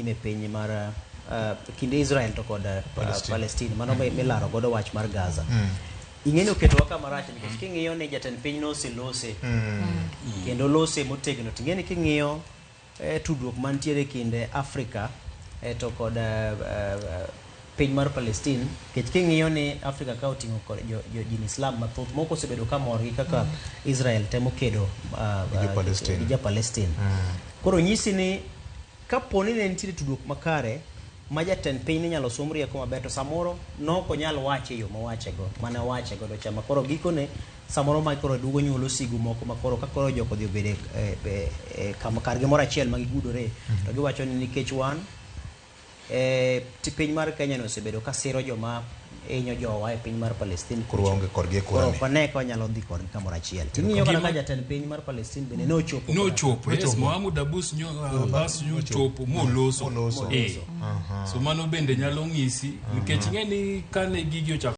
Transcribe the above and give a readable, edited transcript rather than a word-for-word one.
nyime e piny mar kind Israel to kod Palestine. Palestine mano milaro godo wach mar Gaza. Ing'e ni oketowa kama rach nikech king'iyo ni jatend piny noselose kendo lose motegno to ing'e ni king'iyo tudruok mantiere e kind Afrika to kod piny mar Palestine nikech king'iyo ni Afrika ka oting'o kod jo din Islam mathoth moko osebedo ka mor gi kaka Israel temo kedo Gi jo-Palestine. gi jo-Palestine. Koro nyisi ni kapo ni ne nitiere tudruok makare ma jatend piny ne nyalo som rieko maber to samoro nok onyal wache e yo mowachego mane owache godo cha ma koro gikone samoro ma koro duogo nyuolo sigu moko ma koro ka koro jok odhi obedo e kama kargi moro achiel ma gigudore to giwacho ni nikech wan piny mar Kenya no osebedo ka siro joma hinyo jowa e piny mar Palestine. Koro waonge kodgi e Koro kura ni. ok wane ka wanyalo dhi kodgi kamoro achiel. Ting'iyo kata ka jatend piny mar Palestine bende nochopo. Nochopo, yes, Mohamud Abbas nyo Abbas nyochopo moloso. Moloso. So mano bende nyalo ng'isi nikech ing'e ni kane gigi ochako